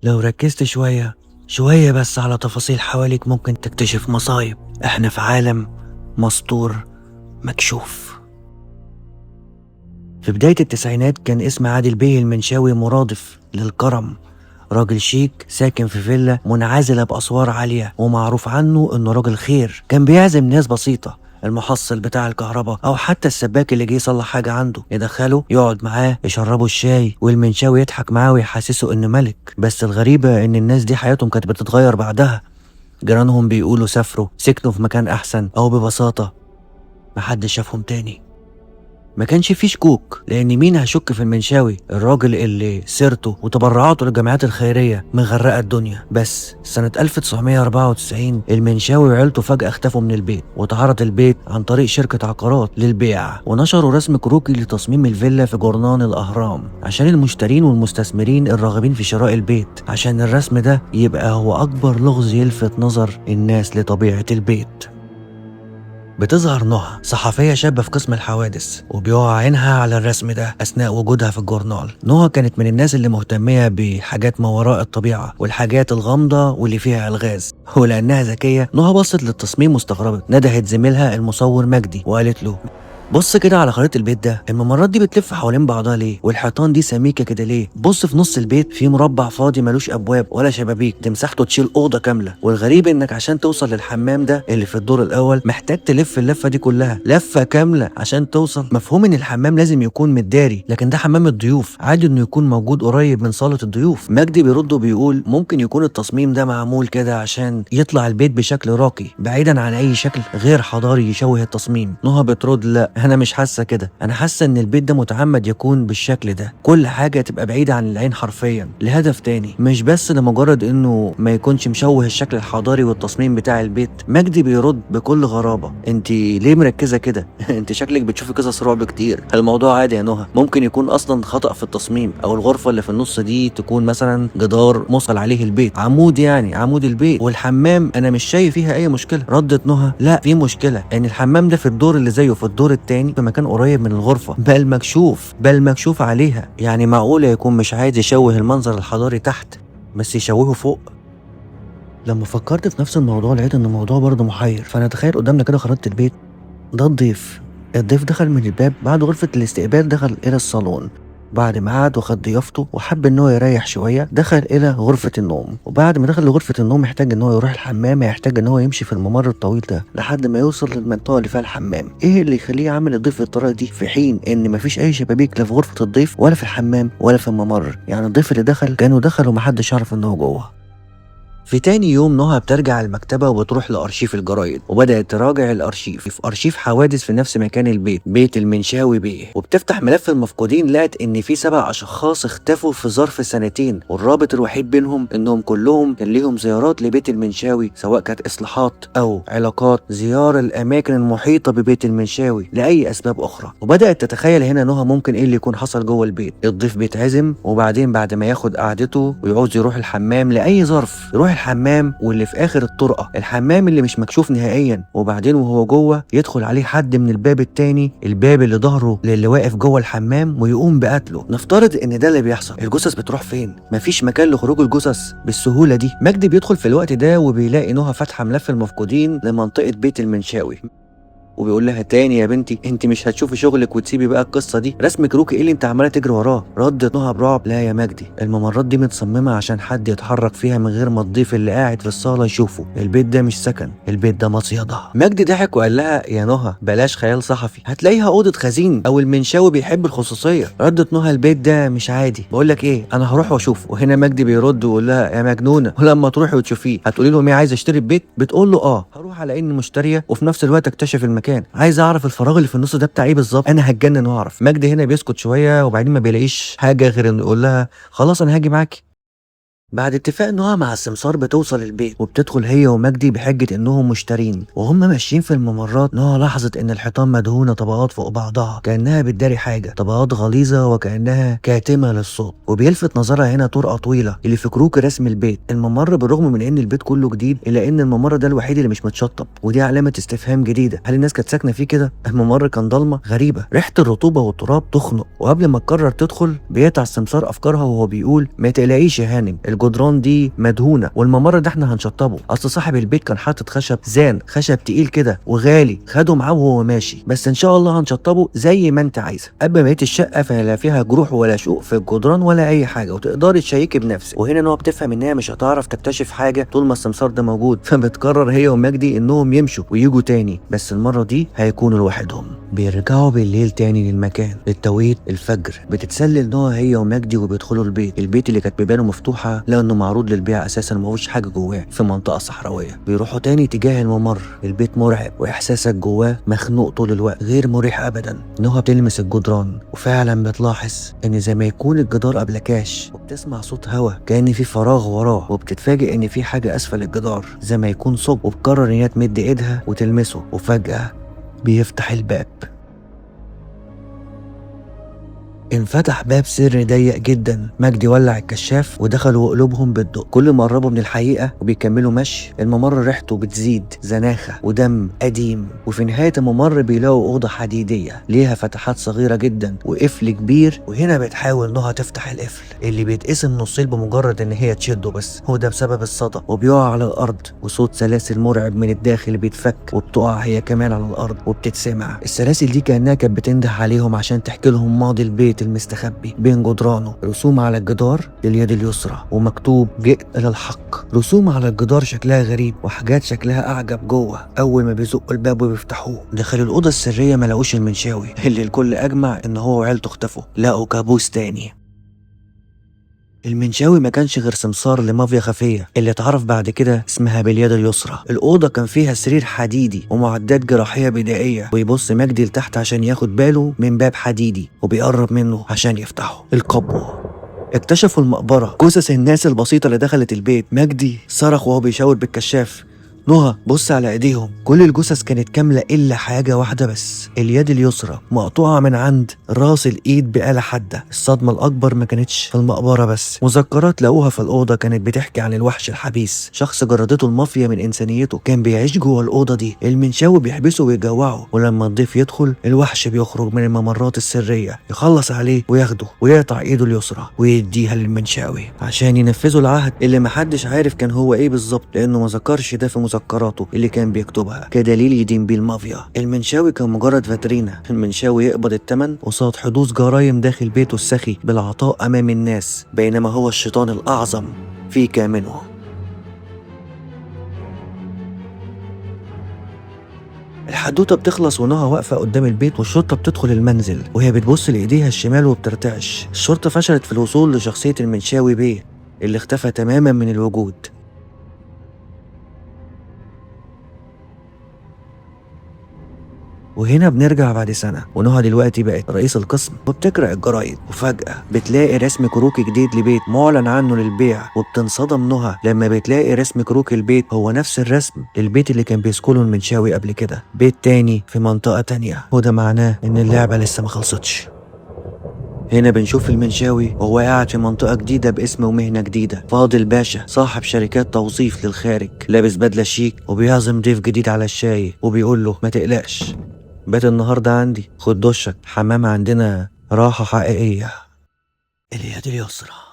لو ركزت شوية شوية بس على تفاصيل حواليك ممكن تكتشف مصايب. احنا في عالم مستور مكشوف. في بداية التسعينات كان اسم عادل بيه المنشاوي مرادف للكرم، راجل شيك ساكن في فيلا منعزلة بأسوار عالية، ومعروف عنه انه راجل خير. كان بيعزم ناس بسيطة، المحصل بتاع الكهرباء او حتى السباك اللي جه يصلح حاجة عنده، يدخله يقعد معاه يشربه الشاي، والمنشاوي يضحك معاه ويحسسه انه ملك. بس الغريبة ان الناس دي حياتهم كانت بتتغير بعدها. جيرانهم بيقولوا سافروا، سكنوا في مكان احسن، او ببساطة محدش شافهم تاني. ما كانش فيه شكوك، لان مين هيشك في المنشاوي، الراجل اللي سيرته وتبرعاته للجمعيات الخيرية مغرقة الدنيا. بس سنة 1994 المنشاوي وعيلته فجأة اختفوا من البيت، واتعرض البيت عن طريق شركة عقارات للبيع، ونشروا رسم كروكي لتصميم الفيلا في جورنان الأهرام عشان المشترين والمستثمرين الراغبين في شراء البيت، عشان الرسم ده يبقى هو أكبر لغز يلفت نظر الناس لطبيعة البيت. بتظهر نهى، صحفية شابة في قسم الحوادث، وبيقع عينها على الرسم ده أثناء وجودها في الجورنال. نهى كانت من الناس اللي مهتمية بحاجات ما وراء الطبيعة والحاجات الغامضة واللي فيها ألغاز، ولأنها ذكية نهى بصت للتصميم واستغربت. ندهت زميلها المصور مجدي وقالت له: بص كده على خريطة البيت ده، الممرات دي بتلف حوالين بعضها ليه؟ والحيطان دي سميكة كده ليه؟ بص في نص البيت في مربع فاضي ملوش أبواب ولا شبابيك، دي مساحته تشيل أوضة كاملة. والغريب إنك عشان توصل للحمام ده اللي في الدور الأول محتاج تلف اللفة دي كلها، لفة كاملة عشان توصل. مفهوم إن الحمام لازم يكون متداري، لكن ده حمام الضيوف، عادي إنه يكون موجود قريب من صالة الضيوف. مجدي بيرد وبيقول ممكن يكون التصميم ده معمول كده عشان يطلع البيت بشكل راقي بعيدا عن أي شكل غير حضاري يشوه التصميم. نهى بترد: لا، انا مش حاسه كده، انا حاسه ان البيت ده متعمد يكون بالشكل ده، كل حاجة تبقى بعيدة عن العين حرفيا لهدف تاني، مش بس لمجرد انه ما يكونش مشوه الشكل الحضاري والتصميم بتاع البيت. مجدي بيرد بكل غرابه: انت ليه مركزه كده؟ انت شكلك بتشوفي قصص رعب كتير. الموضوع عادي يا نهى، ممكن يكون اصلا خطأ في التصميم، او الغرفة اللي في النص دي تكون مثلا جدار موصل عليه البيت، عمود، يعني عمود البيت. والحمام انا مش شايف فيها اي مشكلة. ردت نهى: لا، في مشكلة، ان الحمام ده في الدور اللي زيه في الدور التاني في مكان قريب من الغرفة، بل مكشوف عليها. يعني معقولة يكون مش عايز يشوه المنظر الحضاري تحت بس يشوهه فوق؟ لما فكرت في نفس الموضوع لقيت ان الموضوع برضه محير. فانا اتخيل قدامنا كده خريطة البيت، ده الضيف دخل من الباب، بعد غرفة الاستقبال دخل الى الصالون، بعد ما قعد وخد ضيافته وحب ان هو يريح شوية دخل الى غرفة النوم، وبعد ما دخل لغرفة النوم احتاج ان هو يروح الحمام، هيحتاج ان هو يمشي في الممر الطويل ده لحد ما يوصل للمنطقة اللي فيها الحمام. ايه اللي يخليه يعمل الضيف بالطريقة دي في حين ان مفيش اي شبابيك لا في غرفة الضيف ولا في الحمام ولا في الممر؟ يعني الضيف اللي دخل كانوا دخل ومحدش يعرف ان هو جوه. في تاني يوم نهى بترجع المكتبة وبتروح لأرشيف الجرايد، وبدأت تراجع الأرشيف في أرشيف حوادث في نفس مكان البيت، بيت المنشاوي بيه، وبتفتح ملف المفقودين. لقت إن في 7 أشخاص اختفوا في ظرف سنتين، والرابط الوحيد بينهم إنهم كلهم كان ليهم زيارات لبيت المنشاوي، سواء كانت إصلاحات أو علاقات، زيارة الأماكن المحيطة ببيت المنشاوي لأي أسباب أخرى. وبدأت تتخيل هنا نهى ممكن إيه اللي يكون حصل جوه البيت. الضيف بيتعزم، وبعدين بعد ما ياخد قعدته ويعوز يروح الحمام لأي ظرف، يروح الحمام واللي في اخر الطرقه، الحمام اللي مش مكشوف نهائيا، وبعدين وهو جوه يدخل عليه حد من الباب التاني، الباب اللي ظهره للي واقف جوه الحمام، ويقوم بقتله. نفترض ان ده اللي بيحصل، الجثث بتروح فين؟ مفيش مكان لخروج الجثث بالسهولة دي. مجدي بيدخل في الوقت ده وبيلاقي نهى فاتحة ملف المفقودين لمنطقه بيت المنشاوي، وبيقول لها: تاني يا بنتي انت مش هتشوفي شغلك وتسيبي بقى القصة دي، رسم كروكي ايه اللي انت عماله تجري وراه؟ ردت نهى برعب: لا يا مجدي، الممرات دي متصممه عشان حد يتحرك فيها من غير ما الضيف اللي قاعد في الصاله يشوفه، البيت ده مش سكن، البيت ده مصيده. مجدي ضحك وقال لها: يا نهى بلاش خيال صحفي، هتلاقيها اوضة خزين او المنشاوي بيحب الخصوصية. ردت نهى: البيت ده مش عادي، بقول لك ايه، انا هروح واشوفه. وهنا مجدي بيرد ويقول لها: يا مجنونة، ولما تروحي وتشوفيه هتقولي لهم ايه؟ عايزه اشتري البيت؟ بتقول له: اه، هروح على اني مشتريه وفي نفس الوقت اكتشف المكان، عايز اعرف الفراغ اللي في النص ده بتاع ايه بالظبط، انا هتجنن واعرف. مجدي هنا بيسكت شوية، وبعدين ما بيلاقيش حاجة غير انه يقول لها: خلاص انا هاجي معاكي. بعد اتفاق نهى مع السمسار بتوصل البيت، وبتدخل هي ومجدي بحجة انهم مشترين. وهم ماشيين في الممرات نهى لاحظت ان الحيطان مدهونة طبقات فوق بعضها كأنها بتداري حاجة، طبقات غليظة وكأنها كاتمة للصوت. وبيلفت نظرها هنا طرقة طويلة اللي في كروك رسم البيت. الممر بالرغم من ان البيت كله جديد الا ان الممر ده الوحيد اللي مش متشطب، ودي علامة استفهام جديدة، هل الناس كانت ساكنة فيه كده؟ الممر كان ضلمة غريبة، ريحة الرطوبة والتراب تخنق. وقبل ما تقرر تدخل بيقطع السمسار افكارها وهو بيقول: ما تقلقيش يا هانم، الجدران دي مدهونه، والممر ده احنا هنشطبه، اصل صاحب البيت كان حاطط خشب زان، خشب تقيل كده وغالي، خده معاه وهو ماشي، بس ان شاء الله هنشطبه زي ما انت عايزه. اما بقية الشقة فلا فيها جروح ولا شقوق في الجدران ولا اي حاجة، وتقدري تشيكي بنفسك. وهنا نوع بتفهم ان هي مش هتعرف تكتشف حاجة طول ما السمسار ده موجود، فبتقرر هي ومجدي انهم يمشوا ويجوا تاني، بس المرة دي هيكونوا لوحدهم. بيرجعوا بالليل تاني للمكان، للتوقيت الفجر. بتتسلل نوع هي ومجدي وبيدخلوا البيت، البيت اللي كانت بيبانه مفتوحة لانه معروض للبيع اساسا، ما فيهوش حاجة جواه، في منطقة صحراويه. بيروحوا تاني تجاه الممر، البيت مرعب واحساسك جواه مخنوق طول الوقت، غير مريح ابدا. نهى بتلمس الجدران وفعلا بتلاحظ ان زي ما يكون الجدار ابلكاش، وبتسمع صوت هوا كأن في فراغ وراه، وبتتفاجئ ان في حاجة اسفل الجدار زي ما يكون ثقب، وبتقرر ان هي تمد ايدها وتلمسه، وفجاة بيفتح الباب. انفتح باب سر ضيق جدا. مجدي ولع الكشاف ودخلوا وقلوبهم بتدق. كل ما قربوا من الحقيقة وبيكملوا مشي، الممر ريحته بتزيد زناخه ودم قديم. وفي نهاية الممر بيلاقوا اوضة حديديه ليها فتحات صغيرة جدا وقفل كبير، وهنا بتحاول نهى تفتح القفل اللي بيتقسم نصين بمجرد ان هي تشده، بس هو ده بسبب الصدى، وبيقع على الارض، وصوت سلاسل مرعب من الداخل بيتفك وبتقع هي كمان على الارض وبتتسمع. السلاسل دي كانها كانت بتنده عليهم عشان تحكي لهم ماضي البيت المستخبي بين جدرانه. رسوم على الجدار لليد اليسرى ومكتوب جئت إلى الحق. رسوم على الجدار شكلها غريب وحاجات شكلها أعجب جوه. أول ما بيزقوا الباب وبيفتحوه دخلوا الأوضة السرية ما لقوش المنشاوي اللي الكل أجمع إن هو وعيلته اختفوا، لقوا كابوس تاني. المنشاوي ما كانش غير سمسار لمافيا خفية اللي اتعرف بعد كده اسمها باليد اليسرى. الأوضة كان فيها سرير حديدي ومعدات جراحية بدائية، ويبص مجدي لتحت عشان ياخد باله من باب حديدي وبيقرب منه عشان يفتحه. القبو. اكتشفوا المقبرة، جثث الناس البسيطة اللي دخلت البيت. مجدي صرخ وهو بيشاور بالكشاف، نهى بص على ايديهم. كل الجثث كانت كاملة الا حاجة واحدة بس، اليد اليسرى مقطوعة من عند راس الايد بآلة حادة. الصدمة الاكبر ما كانتش في المقبرة بس، مذكرات لقوها في الاوضة كانت بتحكي عن الوحش الحبيس، شخص جردته المافيا من انسانيته، كان بيعيش جوه الاوضة دي. المنشاوي بيحبسه ويجوعه، ولما الضيف يدخل الوحش بيخرج من الممرات السرية يخلص عليه وياخده ويقطع ايده اليسرى ويديها للمنشاوي عشان ينفذوا العهد اللي محدش عارف كان هو ايه بالظبط، لانه ما ذكرش ده في مذكراته اللي كان بيكتبها كدليل يدين بيه المافيا. المنشاوي كان مجرد فاترينا، المنشاوي يقبض الثمن قصاد حدوث جرائم داخل بيته السخي بالعطاء امام الناس، بينما هو الشيطان الاعظم في كامنة. الحدوتة بتخلص ونهى واقفة قدام البيت والشرطة بتدخل المنزل وهي بتبص لايديها الشمال وبترتعش. الشرطة فشلت في الوصول لشخصية المنشاوي بيه اللي اختفى تماما من الوجود. وهنا بنرجع بعد سنة، ونهى دلوقتي بقت رئيس القسم وبتقرأ الجرايد، وفجأة بتلاقي رسم كروكي جديد لبيت معلن عنه للبيع، وبتنصدم نهى لما بتلاقي رسم كروكي البيت هو نفس الرسم للبيت اللي كان بيسكنه المنشاوي قبل كده، بيت تاني في منطقة تانية، وده معناه إن اللعبة لسه ما خلصتش. هنا بنشوف المنشاوي وهو قاعد في منطقة جديدة باسم ومهنة جديدة، فاضل باشا صاحب شركات توظيف للخارج، لابس بدلة شيك وبيعزم ضيف جديد على الشاي وبيقول له ما تقلقش، بات النهاردة عندي، خد دشك، حمام عندنا راحة حقيقية. اليد اليسرى.